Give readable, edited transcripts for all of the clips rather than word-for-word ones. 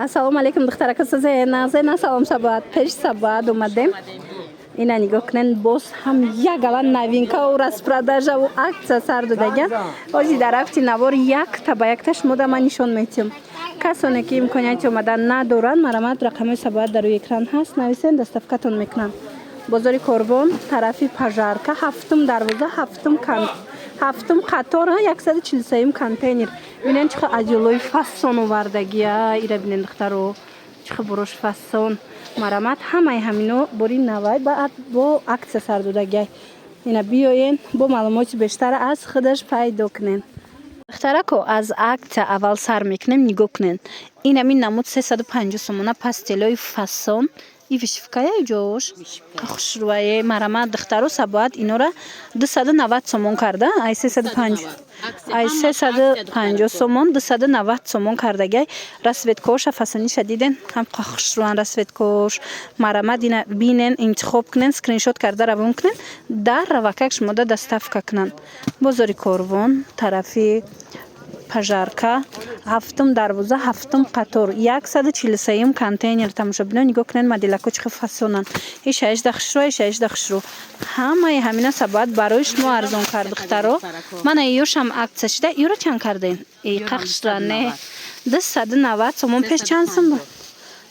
Ассалому алайкум, духтарака созена зена. Салом, Сабоат. Пеши Сабоат омадем. Ина нигоҳ кунен, боз ҳам як ала новинкау распродажаву акция сар додаган. Ҳози дар рафти навор якта ба якта шумода ман нишон метиҳам. Касоне ки имконияти омадан надоранд, марамат, рақамҳои Сабоат дар рӯи экран ҳаст, нависен, доставкатон мекунанд. Бозори Корвон, тарафи Пожарка, ҳафтум дарвоза, ҳафтум қатор, 143-юм контейнер. Бинен, чӣ хел одеялои фасон овардагия. Ира бинен, духтаро, чӣ хел бурош фасон. Марамат, ҳамаи ҳамино бори навай бо акция сар додагиай. Ина биёен, бо маълумоти бештар аз худаш пайдо кунен. Духтарако, аз акция аввал сар мекунем. Нигоҳ кунен, ин ҳамин намуд 350 сомона, постелои фасон. И вышивкая ҷош хушрӯае. Марамат, духтаро, Сабоат инора 290 сомон карда. Ай 350, ай 350 сомон 290 сомон кардагиай. Расцветкоша, фасониша диден, ҳам хушрӯан расцветкош. Марамат, ина бинен, интихоб кунен, скриншот карда равон кунен, дар равакак шумода доставка кунанд. Бозори Корвон, тарафи Пожарка, ҳафтум дарвоза, ҳафтум қатор, 143-юм контейнер. Тамошобино, нигоҳ кунед, моделако чӣ хел фасонанд. Иша ижда хушрӯ, иша ижда хушрӯ. Ҳамаи ҳамина Сабоат барои шумо арзон кард. Духтаро, мана ёшам акция шида. Ёро чанд кардем? Иқа хушра не, 290 сомон. Пеш чанд сум буд?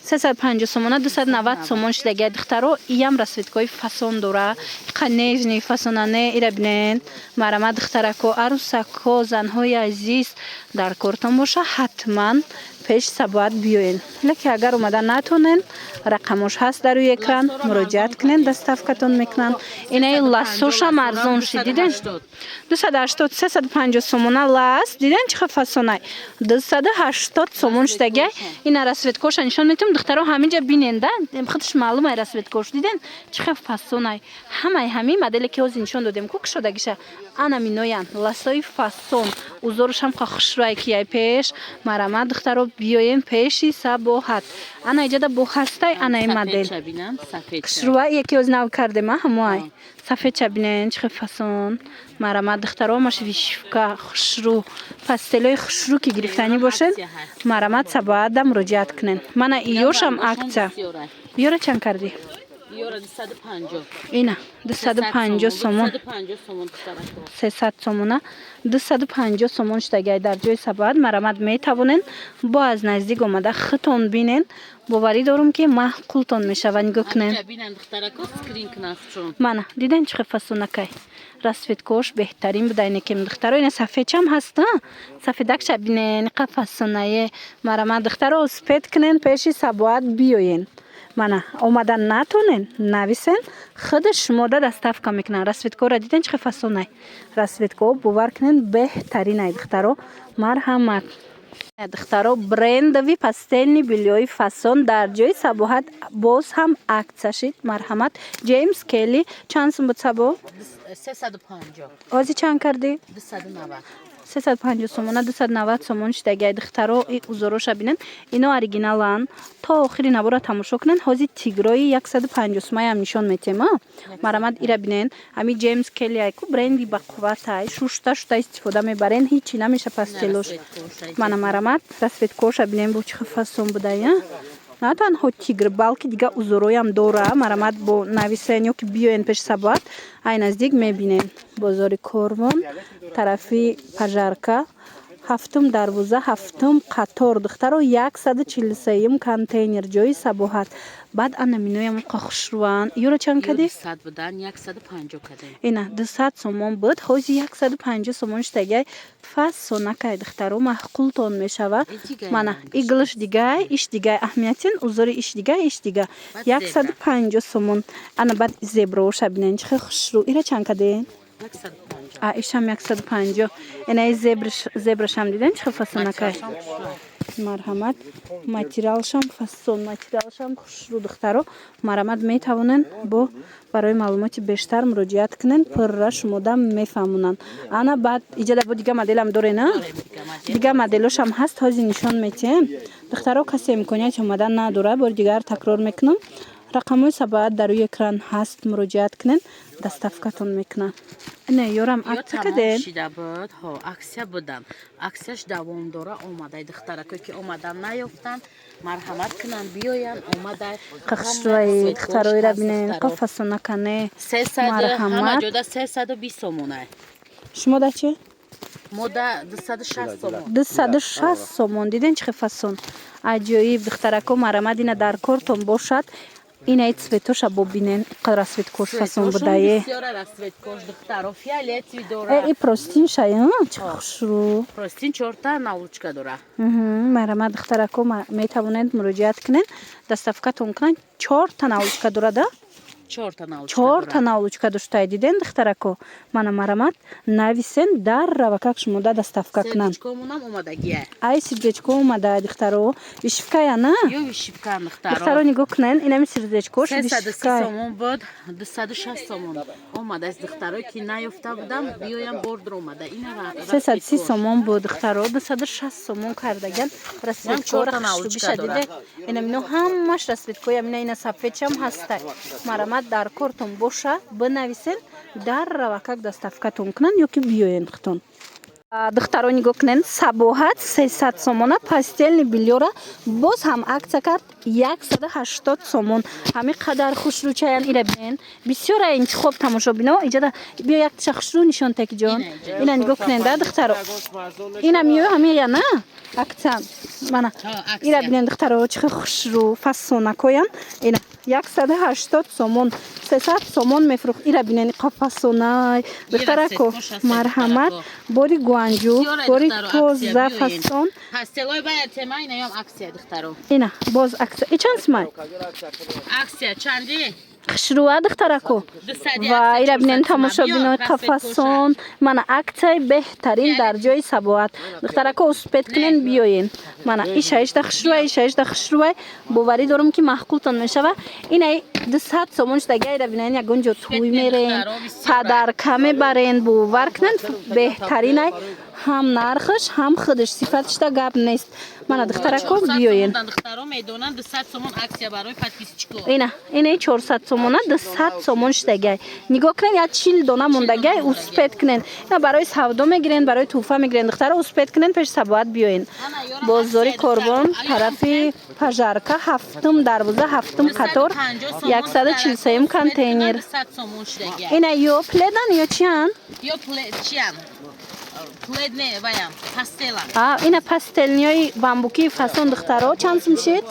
350 сомона 290 сомон шидагия. Духтаро, иям расцветкои фасон дора, иқа нежный фасона не. Ира бинен. Марама, духтарако, арӯсако, занҳои азиз, дар кортон боша, ҳатман пеш Сабоат биёен. Леки агар омада натонен, рақамош ҳаст дар рӯи экран, муроҷиат кунен, доставкатон мекунанд. Инаи лассошам арзон шид, диден, 280. 350 сомона лас, диден, чӣ хел фасонай, 280 сомон шудагиай. Ина расцветкоша нишон метавонам, духтаро, ҳаминҷа бинен да, худаш маълум ай. Расцветкош диден, чӣ хел фасонай. Ҳамаи ҳамин моделе ки ҳозир нишон додем ку, кушодагиша, ана миноян ласои фасон. Узорушам ха хушрӯай ки ай пеш. Марама, духтаро, биёем пеши Сабоҳат. Ана иҷада бо ҳастай анаи модел хушрӯай, яке ҳозир нав кардем, а ҳамоай сафедча бинен, чӣ хел фасон. Марама, духтаро, маш вышивка хушрӯ, постелои хушрӯ ки гирифтанӣ бошед, марамат, Сабоатда муроҷиат кунен. Мана иёшам акция. Ёра чанд кардӣ? Ина 250 сомон, 300 сомона 250 сомон шудагиай дар ҷои Сабоат. Марамат, метавонен бо аз наздик омада худтон бинен. Боварӣ дорум, ки маъқултон мешавад. Нигоҳ кунен, мана диден, чӣ хел фасонакай. Расцветкош беҳтарин буда. Инекем, духтаро, ина сафедчам ҳаст, сафедакша бинен, иқа фасонае. Марамат, духтаро, успеть кунен, пеши Сабоат биёен. Мана омада натонен, нависен, худи шумода доставка мекунанд. Расцветкоро диден, чӣ хел фасонай. Расцветко, бовар кунен, беҳтаринай. Духтаро, марҳамат. Духтаро, брендовый постельный бельёи фасон дар ҷои Сабоҳат боз ҳам акция шид. Марҳамат, Ҷеймс Келли чанд сум буд, Сабо? Ҳозир чанд кардӣ? 350 сомона 290 сомон шудагиай. Духтаро, и узороша бинен, ино оригиналанд. То охири навора тамошо кунен. Ҳозир тигрои 150 сумаям нишон метем. А марамат, ира бинен. Ҳами Ҷеймс Келли ку бренди бақувватай, шушта шута истифода мебарен, ҳичи намеша постелош. Мана, марамат, расцветкоша бинен, бо чӣ хел фасон будай. На танҳо тигр, балки дига узороям дора. Марамат, бо нависен ё ки биёен пеши Сабоат, ай наздик мебинем. Бозори Корвон, тарафи Пожарка, ҳафтум дарвоза, ҳафтум қатор, духтаро, 143-юм контейнер, ҷои Сабоҳат. Баъд ана миноям хушрӯан. Ёро чанд кадӣ? Ина 200 сомон буд, ҳозир 150 сомон шудагиай. Фасонакай, духтаро, маъқултон мешава. Мана иглш дигай, иш дигай, аҳамиятин узори иш дигай, иш дига, 150 сомон. Ана баъд зеброша бинен, чӣ хел хушрӯ. Ира чанд каден? А ишам 150. Инаи зебрашам диден, чӣ хел фасонакай. Марҳамат, материалшам фасон, материалшам хушрӯ. Духтаро, марамат, метавонен бо барои маълумоти бештар муроҷиат кунен, пурра шумода мефаҳмонанд. Ана баъд иҷада бо дига моделам дорен, а дига моделошам ҳаст, ҳозир нишон метиҳем. Духтаро, касе имконияти омадан надорад, бори дигар такрор мекунам, рақамҳои Сабоат дар рӯи экран ҳаст, муроҷиат кунен, доставкатон мекунанд. Ина ёрам Ё акция тамом каден. шида буд. Ҳо, акция будан. Акцияш давом дора, омадай. Духтаракое ки омадан наёфтанд, марҳамат кунанд, биёянд, омадай. Қахшвай, духтароира бинен, қафасона кане. 300 ҳама Марҳамат. ҷода 320 сомонай. Шумо да чи? Мода 260 сомон. 260 сомон. Диден, чӣ хел фасон, аҷоиб. Духтарако, марҳамат, ина дар кортон бошад. Инаи цветоша бобинен, иқадр расцветкош фасон будае. Бисёра расцветкош, духтаро, фиолетовый дора. Э, и простыньшай, чӣ хушрӯ. Простынь чорта наволочка дора. Марҳамат, духтарако, метавонед муроҷиат кунед, доставкатон кунанд. Чорта наволочка дорада. Чорта наволочка. Чорта наволочка доштае. Диден, духтарако, мана, марҳамат, нависен, дар равакак шумода доставка кунанд. Сердечкомонам омадагия. Ай, сердечко омада, духтаро, вышивкая на. Ё вышивка, духтаро. Духтаро, нигоҳ кунен, инами сердечкош 330 вышивкая. сомон буд, 260 сомон омадааст. Духтарое ки наёфта будам, биёям, бордро омада ина. 330 сомон буд, духтаро, 260 сомон кардаган. Расцветкора чорта наволочка хушрӯбиша дора. диде, инамино ҳамаш расцветкои, амина, ина сафедшам ҳаста. Марҳамат, дар кортон боша, бинависен, дар равакак доставкатон кунанд ё ки биёен хутон. Духтаро, нигоҳ кунен, Сабоҳат 300 сомона постельный бельёра боз ҳам акция кард, 180 сомон. Ҳамин қадар хушрӯчаян, ира бинен, бисёра интихоб, тамошобино. Иҷода биё, якташа хушрӯ нишон теки ҷон. Ина нигоҳ кунен да, духтаро, ина миё, ҳамин я на акция, мана ира бинен, духтаро, чӣ хел хушрӯ фасонакоян. Ина 180 сомон, 300 сомон мефурӯхт. Ира бинен, иқа фасонай. Духтарако, марҳамат, бори Гуанҷу, бори тоза, фасон. Постелой бая тема, инаём акция, духтаро. Ина боз акция. И чанд сумай? Акция чанди? Хушрӯа, духтарако, ва ира бинен, тамошобинои, қафасон. Мана акцияи беҳтарин дар ҷои Сабоат. Духтарако, успеть кунен, биёен. Мана ишаишда хушрӯа, ишаишда хушрӯа. Боварӣ дорам, ки маъқултон мешава. Инаи 200 сомон шудага. Ира бинен, ягон ҷо тӯй мерен, подарка мебарен, бовар кунен, беҳтаринай, ҳам нархаш, ҳам худаш сифатшда гап нест. Мана, духтарако, биёен. Духтаро медонанд, 200 сомон акция барои подписчико. Ина, инаи 400 сомона 200 сомон шудагай. Нигоҳ кунен, я 40 дона мондагай. Успеть кунен, ина барои савдо мегирен, барои тӯҳфа мегирен. Духтаро, успеть кунен, пеши Сабоат биёен. Бозори Корвон, тарафи Пожарка, ҳафтум дарвоза, ҳафтум қатор, 143-юм контейнер. Ина ё пледан, ё чиян? Ё чиян, плед не, ваям постела. А, ина постельниёи бамбукии фасон, духтаро, чанд сум шид?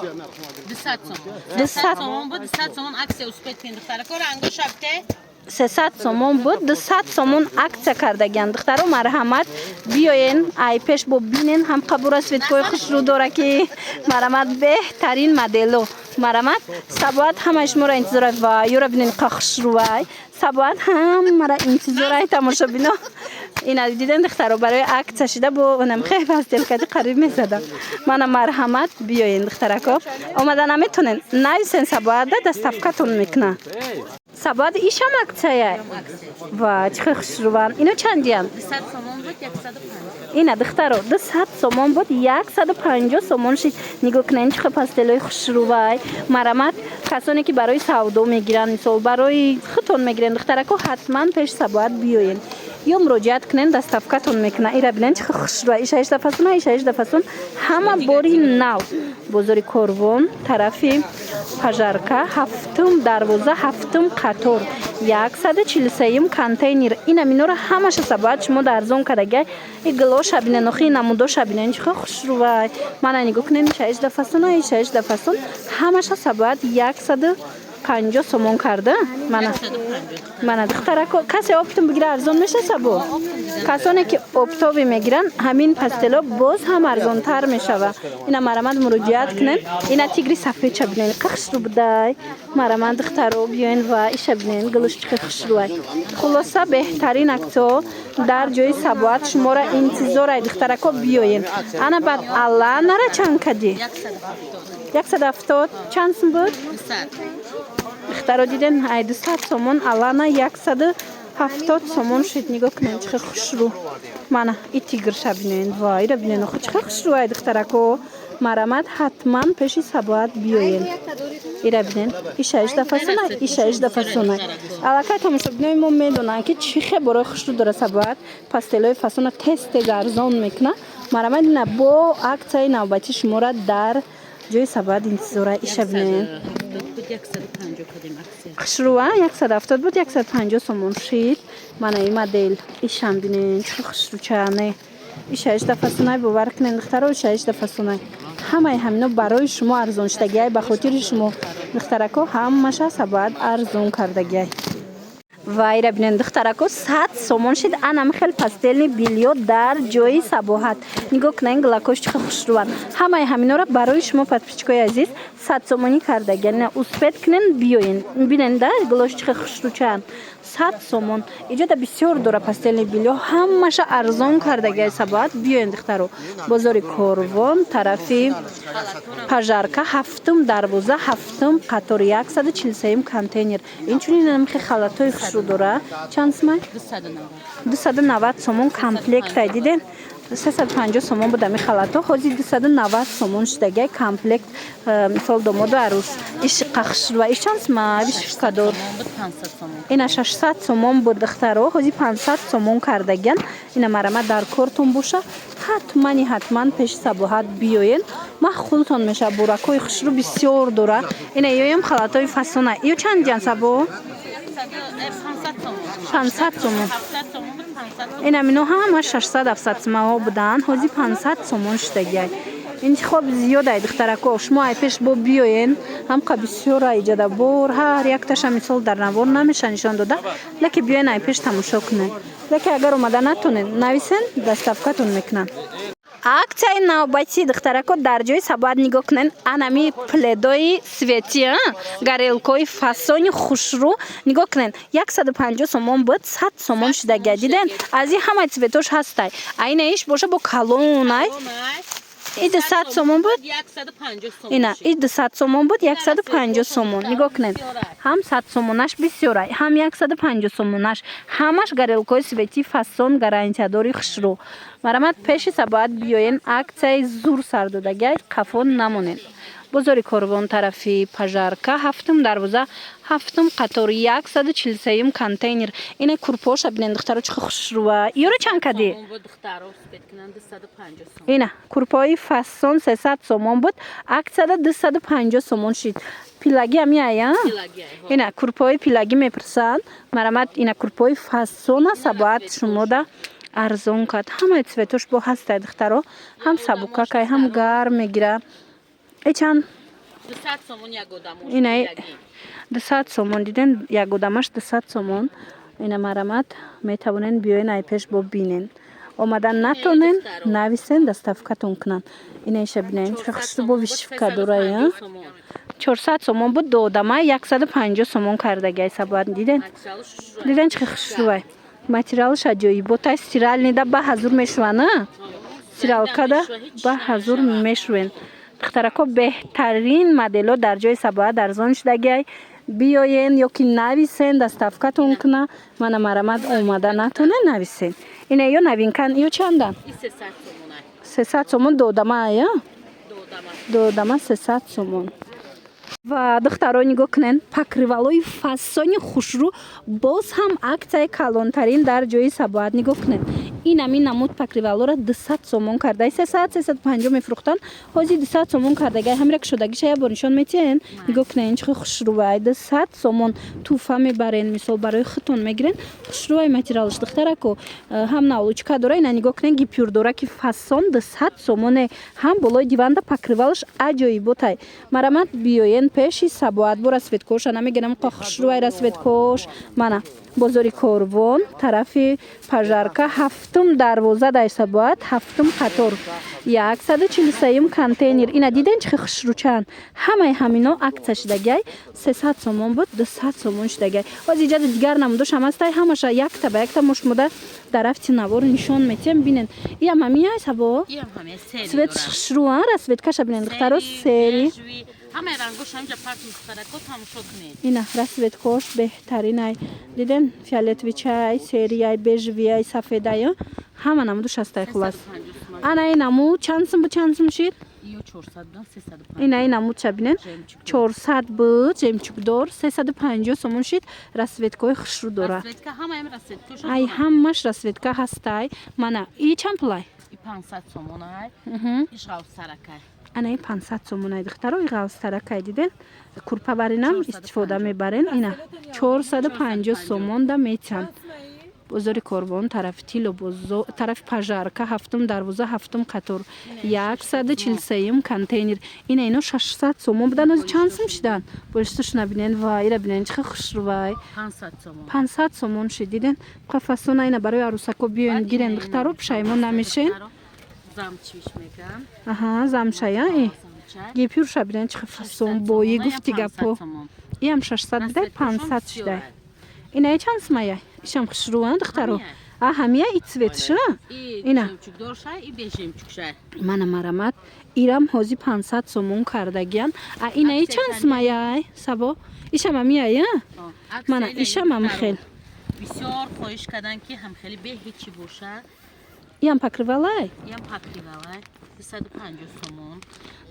200 сомон. 200 сомон буд, 200 сомон акция, успеть кунед, духтарако, ранго шабте. 300 сомон буд, 200 сомон акция кардагиан. Духтаро, марҳамат, биёен, ай пеш бо бинен, ҳам қабура цветкои хушрӯ дора, ки марҳамат, беҳтарин модело. Марҳамат, Сабоат ҳамаи шуморо интизора. Ва ёра бинен, қа хушрӯвай. Сабоат ҳамара интизорай, тамошобино. Ина диден, духтаро, барои акция шида бо онам хеле постелкади қариб мезадам. Мана, марҳамат, биёен, духтарако. Омада наметонен, нависен, Сабоатда доставкатон мекуна. Сабоат, ишам акцияя. Ва чӣ хел хушрӯванд! Ино чандиянд? 200 сомон буд, 150. Ина, духтаро, 200 сомон буд, 150 сомон шид. Нигоҳ кунед, чӣ хел постелои хушрӯвай. Марҳамат, касоне ки барои савдо мегиранд, мисол, барои худтон мегиранд, духтарако, ҳатман пеши Сабоат биёен ё муроҷиат кунен, доставкатон мекуна. Ира бинен, чӣ хел хушрӯва, ишаишда фасон, ишаишда фасон, ҳама бори нав. Бозори Корвон, тарафи Пожарка, ҳафтум дарвоза, ҳафтум қатор, 143-юм контейнер. Ина минора ҳамаша Сабоат шумо дар арзон кардагай. И гилоша бинен, охи намудоша бинен, чӣ хел хушрӯвай. Мана нигоҳ кунен, ишаишда фасон, ишаишда фасон, ҳамаша Сабоат 150 сомон карда. Мана, мана, духтарако, касе оптом бигира, арзон меша. Сабо, касоне ки оптовый мегиранд, ҳамин постело боз ҳам арзонтар мешава. Ина, марҳамат, муроҷиат кунен. Ина тигри сафедша бинен, қа хушрӯ будай. Марҳамат, духтаро, биёен ва иша бинен, гулуш чӣ хушрӯай. Хулоса, беҳтарин акциҳо дар ҷои Сабоат шуморо интизорай. Духтарако, биёен. Ана баъд алла нара чанд кадӣ? 170 чанд сум буд, духтаро? Диден, ай 200 сомон алана 170 сомон шуд. Нигоҳ кунед, чӣ хел хушрӯ. Мана и тигрша бинен, ва ира бинен, охо, чӣ хел хушрӯ ай, духтарако. Марамат, ҳатман пеши Сабоат биёен. Ира бинен, иша 18 фасона, иша 18 фасона. Аллакай тамошобинои мо медонанд, ки чӣ хел борои хушрӯ дора Сабоат, постелои фасона тез тез арзон мекуна. Марамат, ина бо аксияи навбатӣ шуморо дар ҷои Сабоат интизора. Иша бинен. 170 буд, 150 кардем аксия. Хушрӯа, 170 буд, 150 сомон шид. Мана ин модел, ишам бинен, чӣ хушрӯчаане. Иша 18 фасонай, бовар кунен, духтаро, иша 18 фасонай. Ҳамаи ҳамино барои шумо арзоншудагиай, ба хотири шумо, духтарако, ҳамаша Сабоат арзон кардагиай. Ва ира бинен, духтарако, 100 сомон шид анам хел постельный бельё дар ҷои Сабоҳат. Нигоҳ кунен, гулакош чӣ хел хушрӯанд. Ҳамаи ҳаминора барои шумо, подписчикои азиз, 100 сомонӣ кардагиан. Ина успеть кунен, биёен, бинен да, гулош чӣ хел хушрӯчаанд. 100 сомон. Иҷода бисёр дора постельный бельё, ҳамаша арзон кардагиай Сабоҳат. Биёен, духтаро, бозори Корвон, тарафи Пожарка, ҳафтум дарвоза, ҳафтум қатор, 143-юм контейнер. Инчунин намхи халатҳои хушрӯ дора. Чанд сумай? 290. 290 сомон комплектай. Диден, 350 сомон буд ами халатҳо, ҳозир 290 сомон шудагиай комплект. Мисол, домоду арӯс. Иш қахшрӯа, иш чанд сума, вышивкадор? Сомон буд, 500 сомон. Ина 600 сомон буд, духтаро, ҳозир 500 сомон кардагиан. Ина марама дар кортон боша, ҳатмани ҳатман пеши Сабоҳат биёен, махултон мешавад. Буракҳои хушрӯ бисёр дора. Ина ёям халатҳои фасона. Ё чанд ҷан, Сабо? 500 сомон. 500 сомон. 700 сомон буд, 500 сомон. Ина мино ҳама 600, 700 сомаҳо буданд, ҳозир 500 сомон шудагиай. Интихоб зиёд ай, духтарако, шумо ай пеш бо биёен, ҳамқа бисёр ай иҷода бор, ҳар якташа мисол дар навор намеша нишон дода, леки биёен, ай пеш тамошо кунен. Леки агар омада натонен, нависен, доставкатон мекунанд. Аксияи навбатӣ, духтарако, дар ҷои Сабоат. Нигоҳ кунен, анами пледои цвети, горелкои фасони хушрӯ. Нигоҳ кунен, 150 сомон буд, 100 сомон шудагия. Диден, аз ин ҳамаи цветош ҳастай. Аина иш боша бо калонай. И 200 сомон буд. 150 сомон. Ина и 200 сомон буд, 150 сомон. Нигоҳ кунед, ҳам 100 сомонаш бисёрай, ҳам 150 сомонаш. Ҳамаш горелкои цвети фасон, гарантиядори хушрӯ. Марамат, пеши Сабоат биёен, аксияи зур сардодагиай, қафо намонед. Бозори Корвон, тарафи Пожарка, ҳафтум дарвоза, ҳафтум қатор, 143-юм контейнер. Ина курпоша бинен, духтаро, чӣ хушрӯа. Ёро чанд кадӣ? Сомон буд, духтаро, успеть кунанд, 250 сомон. Ина курпои фасон 300 сомон буд, аксияда 250 сомон шид. Пилаги ами ая? Пилаги ай, ҳо. Ина курпои пилагӣ мепурсанд. Марамат, ина курпои фасона Сабоат шумода арзон кард. Ҳамаи цветош бо ҳастай, духтаро, ҳам сабукакай, ҳам гарм мегира. Э, чанд? 200 сомон як одамош. Ина пилаги. 200 сомон. Диден, як одамаш 200 сомон. Ина марамат, метавонен биёен, ай пеш бо бинен. Омадан натонен, нависен, доставкатон кунанд. Ина иша бинен, чӣ хушрӯ, бо вышивка дорая. 400 сомон буд, доодама 150 сомон кардагиай Сабоат. Диден, диден, чӣ хушрӯай. Материалаш аҷоиботай, стиральныйда ба ҳазур мешуванд, а стиралкада ба ҳазур мешувен. Духтарако, беҳтарин модело дар ҷои Сабоат арзон шудагиай. Биёен ё ки нависен, доставкатон куна. Мана марамат, омада натонен, нависен. Ина ё новинкан, ё чандан? И 300 сомон ай. 300 сомон доодама ая? Доодама. Доодама 300 сомон. Ва, духтаро, нигоҳ кунен, покрывалои фасони хушрӯ, боз ҳам аксияи калонтарин дар ҷои Сабоат. Нигоҳ кунед, ин ҳамин намуд покрывалоро 200 сомон карда. 300, 350 мефурӯхтанд, ҳозир 200 сомон кардагай. Ҳамира кушодагиша як бор нишон метиҳен. Нигоҳ кунед, чӣ хушрӯвай. 200 сомон. Тӯҳфа мебарен, мисол, барои худтон мегирен. Хушрӯвай материалаш, духтарако, ҳам наволочка дора. Ина нигоҳ кунед, гипюр дора, ки фасон 200 сомоне. Ҳам болои диванда покрывалаш аҷоиботай. Марамат, биёен пеши Сабоат. Бо расцветкоша намегирам, хушрӯвай расцветкош. Мана, бозори Корвон, тарафи Пожарка, ҳафтум дарвоза, дар Сабоат, ҳафтум қатор, 143-юм контейнер. Ина диден, чӣ хушрӯчанд. Ҳамаи ҳамино аксия шудагиай. 300 сомон буд, 200 сомон шудагиай. Ҳозир иҷода дигар намудош ҳам ҳастай. Ҳамаша якта ба якта мо шумода дар рафти навор нишон метиҳем, бинен. Иам ҳамин Сабо? Иам ҳамин, серый. Цвет хушрӯ, расцветкаша бинен, духтаро, серый. Ҳамаи рангош ҳамҷа парт, духтарако, тамошо кунед. Ина расцветкош беҳтаринай. Диден, фиолетовый чай, серыяй, бежевыяй, сафедай, ҳама намудош ҳастай. Хулас, ана ин намуд чанд сум буд, чанд сум шид? Ино 400 будан, 350. Ина, ина муча бинен. Жемчуг. 400 буд, жемчугдор, 350 сомон шид. Расцветкаҳои хушрӯ дора. Расцветка ҳамаам, расцветкаша. Ай, ҳамаш расцветка ҳастай. Мана, и чанд пулай? И 500 сомон ай. Иш ғавсаракай. Ана, и 500 сомонай, духтаро, и ғавстаракай, диден, курпа баринам 450. истифода мебарен. Ина 450 сомон да метиҳанд. Бозори Корвон, тарафи Тило бозор, тарафи Пожарка, ҳафтум дарвоза, ҳафтум қатор, 143-юм контейнер. Ина, ино 600 сомон будан, ози чанд сум шидан? Болиштуш набинен ва ира бинен, чӣ хушрувай. 500 сомон. 500 сомон шид, диден, қафасона. Ина барои арӯсако биёен, гирен, духтаро, пушаймон намешен. Замчиш меган. Аҳа, замшая и Замча. Гепюрша бинен, чӣ фасон, бои гуфти гапо. Иам 600 бидай, 500 шидай. Инаи чанд сумая? Ишам хушрӯан, духтаро. А, ҳамия и цветша. Ина. Жемчугдор шай, и бе жемчуг шай. Мана, марамат, ирам ҳози 500 сомон кардагиян. А инаи чанд сумаяй, Сабо? Ишам ҳамияя? Мана, ишам ҳам хел. Бисёр хоҳиш кардан, ки ҳам хеле бе ҳечи боша. Иам покрывалай? Иам покрывалай. 250 сомон.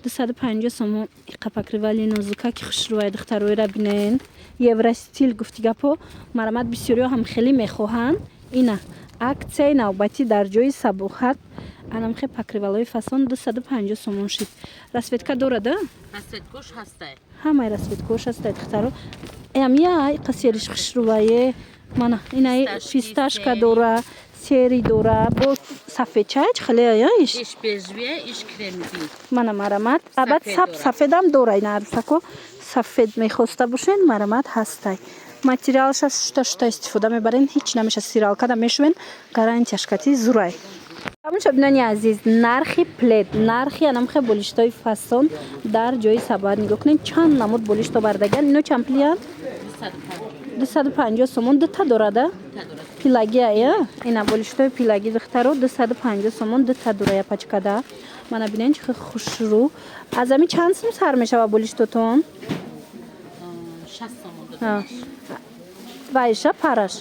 250 сомон. Иқа покрывали нозука, ки хушрӯай, духтароира бинен. Евростиль гуфти гапо. Марамат, бисёриҳо ҳам хеле мехоҳанд. Ина аксияи навбатӣ дар ҷои Сабоҳат. Анамхе покрывалои фасон 250 сомон шид. Расцветка дорада? Расцветкош ҳастай. Ҳамаи расцветкош ҳастай, духтаро. Амия иқа сериш хушрӯвае. Мана, инаи фисташка дора, серый дора, бо сафедчай хеле иш. Иш бежевый, иш кремовый. Мана, марамат. Абад саб сафедам дора. Ина арӯсако сафед мехоста бошен, марамат, ҳастай. Материалша шута шута истифода мебарен, ҳеҷ намеша, стиралкада мешувен, гарантияш кати зурай. Тамошобинони азиз, нархи плед, нархи анамхе болиштои фасон дар ҷои Сабоҳат. Нигоҳ кунед, чанд намуд болишт овардагиан. Ино чанд пулиянд? 250 сомон. Дута дорада, пилагия. Ина болиштои пилаги, духтаро, 250 сомон, дута дора пачкада. Мана, бинен, чӣ хушрӯ. Аз ами чанд сум сар мешава болиштотон? 60 сомон. Вайша параш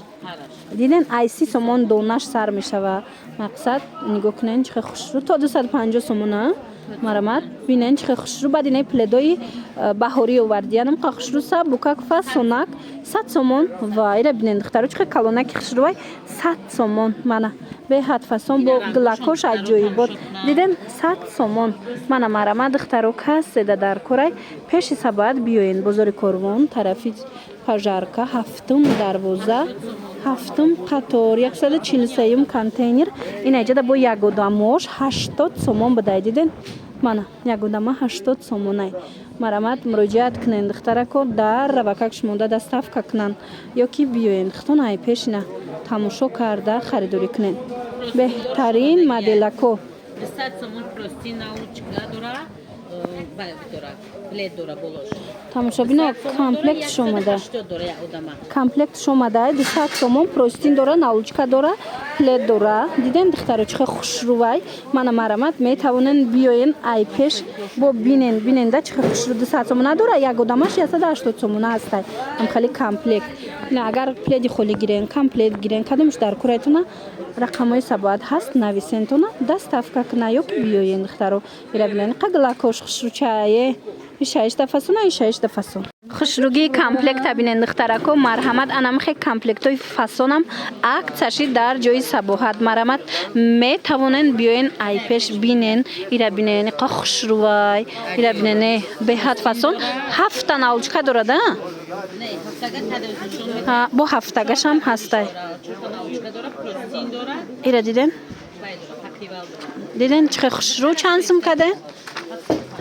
диден, ай 30 сомон донаш сар мешава. Мақсад, нигоҳ кунен, чӣ хушрӯ, то 250 сомона. Марамат, бинен, чӣ хушрӯ. Баъд инаи пледои баҳорӣ овардиянам, қа хушрӯ, сабукак, фасонак, 100 сомон. Ва ира бинен, духтаро, чӣ калонаки хушрӯвай, 100 сомон. Мана, беҳад фасон, бо гилакош аҷоибот, диден, 100 сомон. Мана, марамат, духтаро, каседа дар корай, пеши Сабоҳат биёен. Бозори Корвон, тарафи Пожарка, ҳафтум дарвоза, ҳафтум қатор, 143-юм контейнер. Ин айҷада бо ягодамош 80 сомон будай, диден. Мана, ягодама 80 сомонай. Марамат, муроҷиат кунен, духтарако, дар равакак шумонда доставка кунанд ё ки биёен хитон, ай пешина тамошо карда харидорӣ кунен. Беҳтарин моделако. 100 сомон простынь, наволочка дора, дора, плед дора болош. Тамошобино, комплект омада. 80 дора як одама. Комплект омада, 200 сомон. Простынь дора, наволочка дора, плед дора. Диден, духтаро, чӣ хушрӯвай. Мана, марамат, метавонен биёен ай пеш, бо бинен, биненда, чӣ хушрӯ. 200 сомона дора, як одамаш 180 сомона ҳастай. Ҳамхели комплект. Ина, агар пледи холӣ гирен, комплект гирен, кадомш дар курайтона, рақамҳои Сабоҳат ҳаст, нависентона, доставка куна ё ки биёен, духтаро. Ира бинен, қаглакош хушрӯчае. Ишаишта фасона, ишаишта фасон. Хушругии комплекта бинен, духтарако, марҳамат. Анамхе комплектҳои фасонам аксияши дар ҷои Сабоҳат. Марҳамат, метавонен биёен айпеш, бинен. Ира бинен, иқа хушрувай. Ира бинен, беҳад фасон. Ҳафта наволочка дорада? Не, ҳафтага тадашон. Бо ҳафтагашам ҳастай. Чорта наволочка дора, простынь дора, Ира диден? Вай дора, покрывал дора. Диден, чӣ хушрӯ? Чанд сум каде?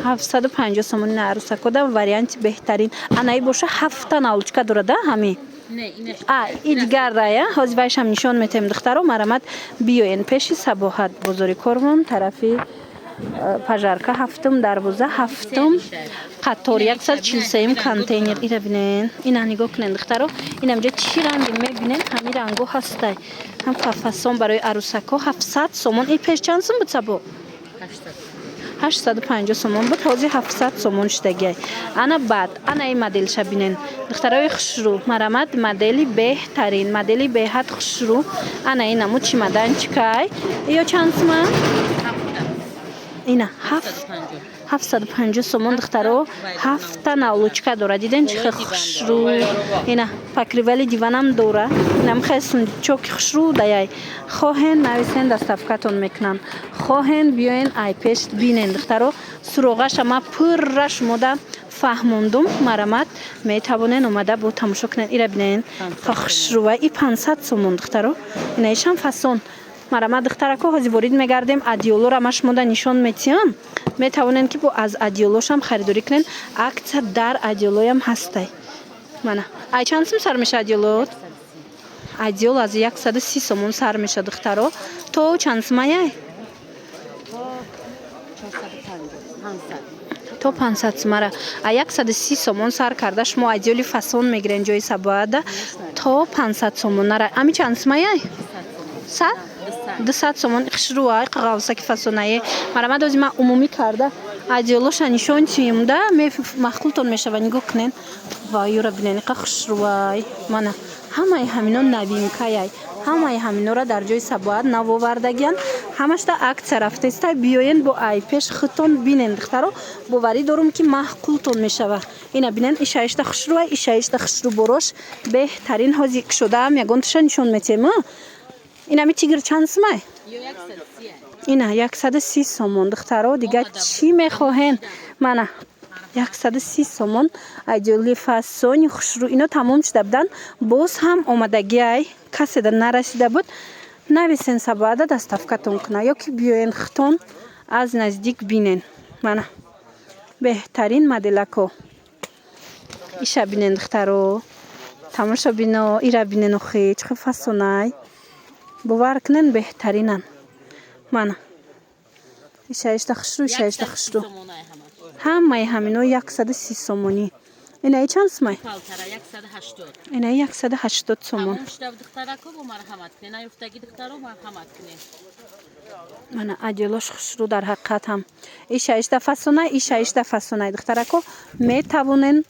750 сомони. На, арӯсакода варианти беҳтарин. Анаи боша, ҳафта наволочка дорада ҳами? Не, инаш. А, и дигар рая, ҳозир вайшам нишон метаҳем, духтаро. Марамат, биёен пеши Сабоҳат, бозори Корвон, тарафи Пожарка, ҳафтум дарвоза, ҳафтум қатор, 143-юм контейнер. Ира бинен, ина нигоҳ кунен, духтаро. Инамҷа чӣ ранге мебинен, ҳами ранго ҳастай. Ҳам фасон барои арӯсакҳо, 700 сомон. И пеш чанд сум буд, Сабо? 800. 850 сомон буд, ҳозир 700 сомон шудагиай. Ана, баъд ана ин моделша бинен, духтарои хушрӯ. Марамат, модели беҳтарин, модели беҳад хушрӯ. Ана ин намуд чемоданчикай. Ё чанд сума? Ҳафта. Ина ҳафт. 750. 750 сомон, духтаро. Ҳафта наволочка дора. Диден, чӣ хел хушрӯ? Ина покрывали диванам дора. Инам хел сундучоки хушрӯ даяй. Хоҳен, нависен, доставкатон мекунанд. Хоҳен, биёен, ай пеш бинен, духтаро. Суроғаша ма пурра шумода фаҳмондум. Марамат, метавонен омада бо тамошо кунен. Ира бинен, хушрӯва. И 500 сомон, духтаро. Инаишам фасон. Марама, духтарако, ҳозир ворид мегардем. Одеялора ма шумода нишон метиҳам. Метавонен, ки бо аз одеялошам харидорӣ кунен. Акция дар одеялоям ҳастай. Мана, ай чанд сум сар меша одеялот? Одеял аз 130 сомон сар меша, духтаро. То чанд сумаяй? 450, 500. То 500 сумара. А 130 сомон сар карда шумо одеяли фасон мегирен ҷои Сабоада, то 500 сомонара. Ами чанд сумаяй? Сад, 200 сомон. Хушрӯай, қағавсаки фасонае. Марамад, ози ман умумӣ карда одеялоша нишон тиюм да, маъқултон мешава. Нигоҳ кунен ва юра бинен, иқа хушрӯай. Мана, ҳамаи ҳамино новинкаяй. Ҳамаи ҳаминора дар ҷои Сабоат навовардагиян. Ҳамашта акция рафтеста. Биёен, бо ай пеш худтон бинен, духтаро. Боварӣ дорум, ки маъқултон мешава. Ина бинен, ишаишта хушрӯай, ишаишта хушрӯ, борош беҳтарин. Ҳози кушодаам, ягонташа нишон метиҳем. Инами тигр чанд сумай? Ё 130. Ина 130 сомон, духтаро. Дига чӣ мехоҳен? Мана, 130 сомон одеяли фасони хушрӯ. Ино тамом шуда буданд, боз ҳам омадагиай. Каседа нарасида буд, нависен, Сабоада доставкатон куна ё ки биёен, худтон аз наздик бинен. Мана, беҳтарин моделако. Иша бинен, духтаро, тамошо бино. Ира бинен, охи, чӣ хел фасонай! Бовар кунен, беҳтаринан. Мана, ишаишта хушрӯ, ишаишта хушрӯ. Сомонаи ҳама. Ҳамаи ҳамино 130 сомонӣ. Инаи чанд сумай? Палтара 180. Инаи 180 сомон. Тамом шуда, духтарако, бо марҳамат кунед. Наёфтаги духтаро, марҳамат кунед. Мана, одеялош хушрӯ дар ҳақиқат ҳам. Ишаишта фасонай, ишаишта фасонай. Духтарако, метавонен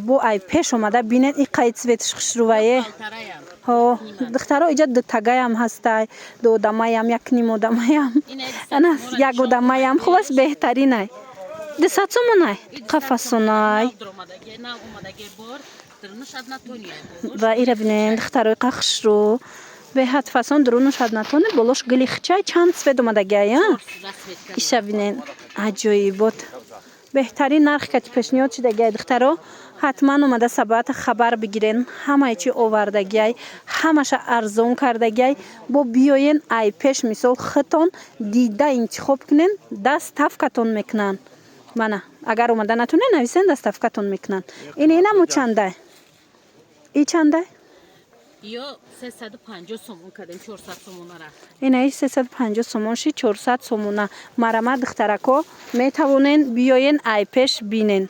бо ай пеш омада бинен. Иқай цветш хушрӯвае. Палтараям. Ҳо, духтаро, иҷа дутагаям ҳастай, дуодамаям, якним одамаям, ана як одамаям. Хулос, беҳтаринай. 200 сомонай, қафасонай. Нав омадаги бор дурунаш однотонный. Ва ира бинен, духтарои, қа хушрӯ, беҳад фасон. Дурунаш однотонный, болош гили хичай. Чанд цвет омадагиай, а? Иша бинен, аҷоибот. Беҳтарин нарх кати пешниҳод шудагиай, духтаро. Ҳатман омада Сабоата хабар бигирен. Ҳамаи чи овардагиай, ҳамаша арзон кардагиай. Бо биёен, ай пеш мисол худтон дида интихоб кунен, доставкатон мекунанд. Мана, агар омада натонен, нависен, доставкатон мекунанд. Ин инамо чандай? И чандай? Ё 350 сомон кардем, 400 сомонара. Инаи 350 сомон ши, 400 сомона. Марама, духтарако, метавонен биёен, ай пеш бинен.